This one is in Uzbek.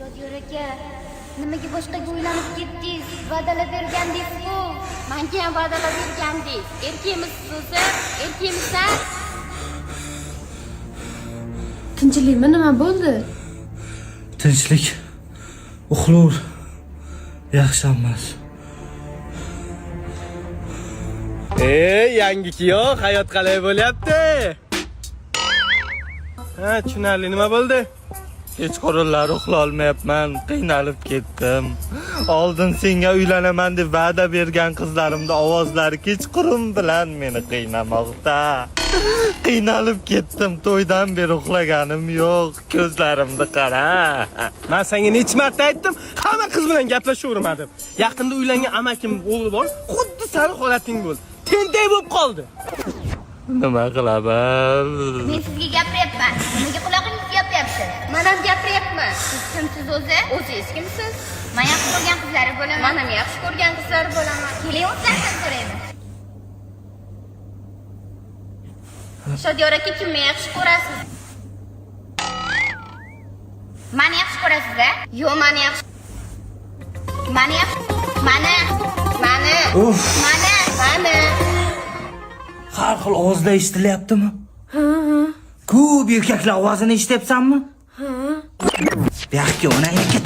Shodiyor aka, nimaga boshqaga uylanib ketdingiz? Va'dalar bergandingiz-ku. Manga ham va'dalar bergandingiz. Erkakmisiz o'zi? Erkakmisan? Tinchlikmi, nima bo'ldi? Tinchlik. Uxlur. Yaxshi emas. Yangi kuyov, hayot qalay bo'lyapti? Ha, tushunarli, nima bo'ldi? Kechqurunlari uxlolmayapman, qiynalib ketdim. Oldin senga uylanaman deb va'da bergan qizlarimni ovozlari kechqurun bilan meni qiynamoqda. Qiynalib ketdim, to'ydan beri uxlaganim yo'q. Ko'zlarimni qara. Men senga necha marta aytdim, hamma qiz bilan gaplashaverma deb. Yaqinda uylangan amakim o'g'li bor, xuddi sani holating bo'ldi. Tentak bo'lib qoldi. Nima qilaman? Men sizga gapiryapman. Nimaga qulog'ingiz yopyapti? Men ham gapiryapman. Siz kimsiz o'zi? O'zingiz kimsiz? Men yaxshi ko'rgan qizlari bo'laman. Men ham yaxshi ko'rgan qizlar bo'laman. Keling, o'zlaridan so'raymiz. Shodiyor aka, kimni yaxshi ko'rasiz? Mani yaxshi ko'rasiz-a? Yo'q, meni yaxshi Mani yaxshi mani mani Uf, mani mani har xil ovozlar eshitilyaptimi? Ha, ha. Ko'p erkaklar ovozini eshityapsanmi? Ha. Bu yoqqa onangni ket.